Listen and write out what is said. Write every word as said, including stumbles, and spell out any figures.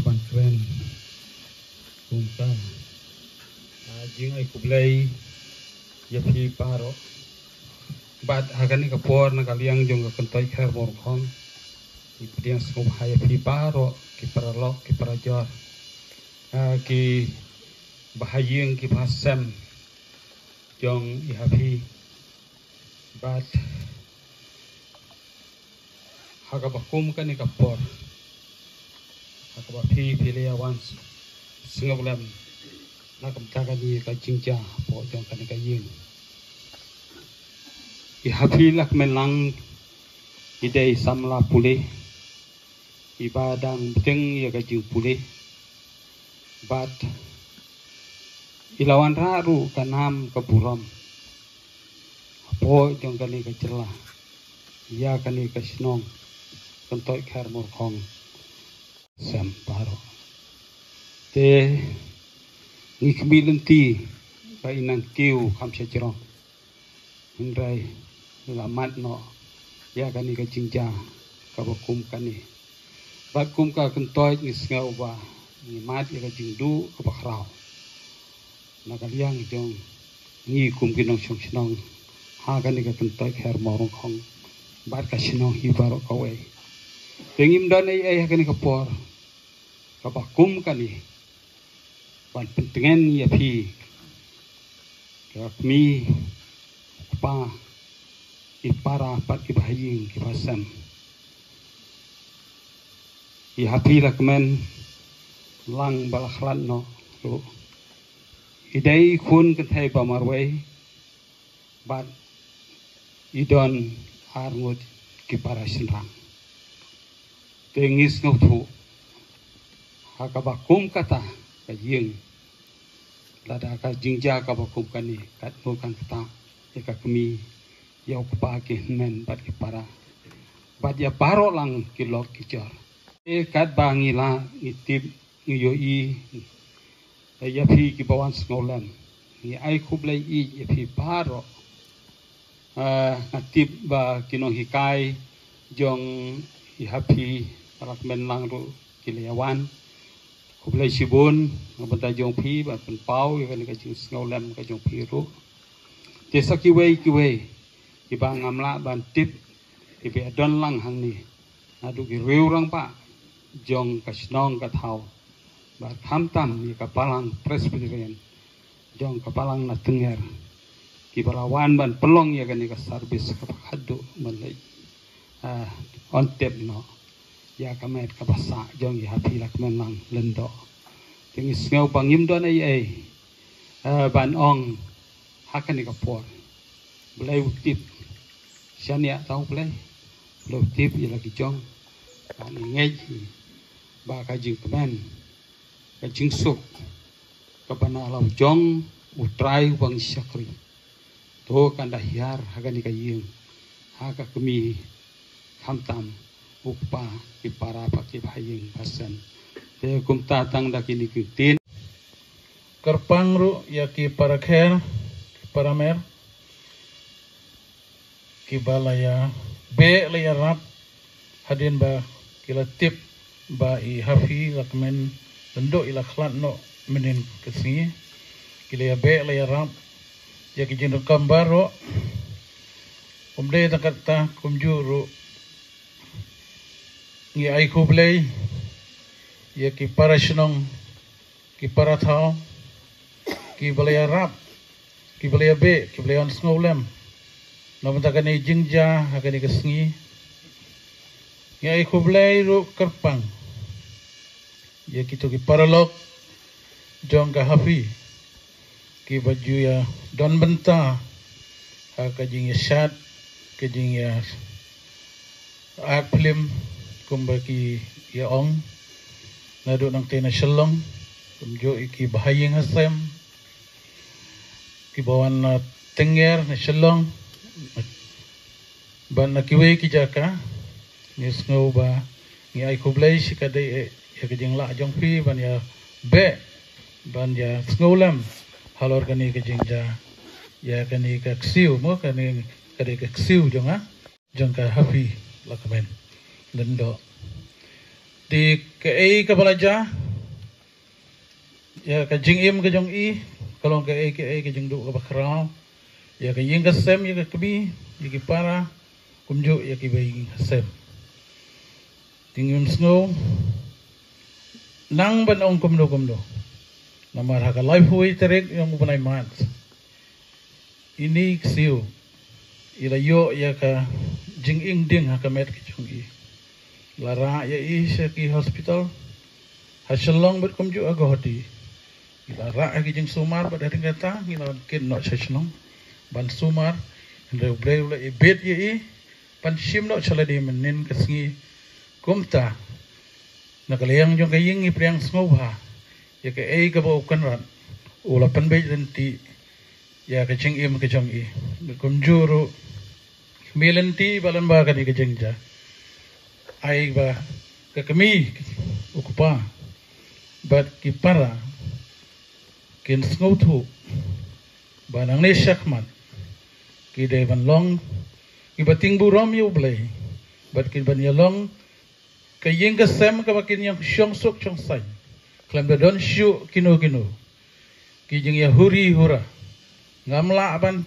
Ban kren kumta, ah, jingai khublei ïa phi baroh. Bad ha kane ka por na ka liang jong ka kyntoit kher Mawryngkhong, ngi pdiang sngewbha ïa phi baroh ki paralok ki parajor, ah, ki bahaïing ki bahasem jong i ha phi. Bad ha kaba kum kane ka por, ha kaba phi phi la ïa wan sngewlem na ka bynta kane ka jingjia hapoh jong kane ka ïing. I ha phi la kmen lang i dei samla pule, i ba dang bteng ïa ka jingpule. Bad i la wanrah ruh ka nam ka burom hapoh jong kane ka jylla, ïa kane ka shnong kyntoit kher Mawryngkhong sem baroh. Te ngi khmih lynti ba i nang kiew kham sha jrong. Hynrei la mat noh ïa kane ka jingjia kaba kum kane. Bad kum ka kyntoit ngi sngew ba ngi mad ïa ka jingduh kaba khraw na ka liang jong ngi kum ki nongshong shnong ha kane ka kyntoit kher Mawryngkhong bad ka shnong hi baroh kawei. Te ngim don ei ei ha kane ka por kaba kum kane ban pyntngen ïa phi, ka kmie, kpa, ki para bad ki bahaïing ki bahasem. I ha phi la kmen lang ba la khlad noh ruh, i dei khun kynthei ba marwei bad i don arngut ki para shynrang. Te ngi sngewthuh ha kaba kum kata ka ïing, lada ka jingjia kaba kum kane, katno kan ktah ïa ka kmie, ïa u kpa, ki hynmen bad ki para bad ïa baroh lang ki lok ki jor. Te katba ngi lah ngi tip, ngi ïohi ïa phi kiba wan sngewlem, ngi ai khublei ïa phi baroh. Ah, nga tip ba ki nonghikai jong i ha phi ba la kmen lang ruh ki la ïa wan. Khublei shibun na ka bynta jong phi ban pynpaw ïa kane ka jingsngewlem ka jong phi ruh. Te sa kiwei kiwei kiba ngam lah ban tip, kiba ïa don lang hangne naduh ki riew rangbah jong ka shnong ka thaw, bad khamtam ïa ka balang Presbyterian jong ka balang na Tynger, kiba la wan ban pynlong ïa kane ka service kaba khadduh ban leit, ah, on tep noh ïa ka met kaba sah jong i ha phi la kmen lang lyngdoh. Te ngi sngew ba ngim don ei ei, ah, ban ong ha kane ka por. Blei u tip. Shaniah tang U Blei. Blei u tip ïa la ki jong. Ba ngi ngeit ba ka jingkmen, ka jingsuk kaba na la u jong U Trai uba ngi shakri, to kan da hiar ha kane ka ïing, ha ka kmie, khamtam u kpa, ki para bad ki bahaïing bahasem. Te kumta tang da kine ki ktien. Kyrpang ruh ïa ki para kher, ki para mer, kiba la ïa beh la ïa rap, hadien ba ki la tip ba i ha phi la kmen lyngdoh, i la khlad noh mynhynnin ka sngi. Ki la ïa beh la ïa rap ïa ki jingdonkam baroh. Ym dei tang katta, kumjuh ruh ngi ai khublei ïa ki para shnong, ki para thaw, kiba la ïa rap, kiba la ïa beh, kiba la ïa wan sngewlem na bynta kane jingjia ha kane ka sngi. Ngi ai khublei ruh kyrpang ïa kito ki paralok jong ka ha phi, kiba ju ïa don bynta ha ka jingïashad, ka jingïa act film, kumba ki ïa ong, naduh nangtei na Shillong, kumjuh ïa ki bahaïing hasem kiba wan na Tynger na Shillong, bad na kiwei ki jaka. Ngi sngew ba ngi ai khublei shikatdei ïa ka jinglah jong phi ban ïa beh, ban ïa sngewlem halor kane ka jingjia, ïa kane ka ksiew mo, kane ka dei ka ksiew jong nga, jong ka ha phi la kmen lyngdoh. Te kaei kaba la jia ïa ka jingim ka jong i ka long kaei kaei ka jingduh kaba khraw ïa ka ïing ka sem, ïa ka kmie, ïa ki para, kumjuh ïa kiba ïing ka sem. Te ngim sngew nang ban ong kumno kumno. Namar ha ka laiphew tarik jong u bnai March, ine i ksiew i la ïoh ïa ka jingim ding ha ka met ka jong i. La rah ïa i sha ki hospital ha Shillong bad kumjuh ha Guwahati. I la rah ïa ki jingsumar bad hadien kata ngi la kit noh sha shnong ban sumar. Hynrei U Blei u la ibit ïa i ban shim noh sha lade mynnin ka sngi. Kumta na ka liang jong ka ïing ngi pdiang sngewbha ïa kaei kaba u Kynrad u la pynbeit lynti ïa ka jingim ka jong i. Bad kumjuh ruh kmie lynti ba lyngba kane ka jingjia, ai ba ka kmie, u kpa bad ki para kin sngewthuh ba nangne shakhmat ki dei ban long kiba tieng burom ïa U Blei bad kin ban ïa long ka ïing ka sem kaba kin ïeng shong suk shong saiñ khlem da don shuh kino kino ki jingïahuri hura. Ngam lah ban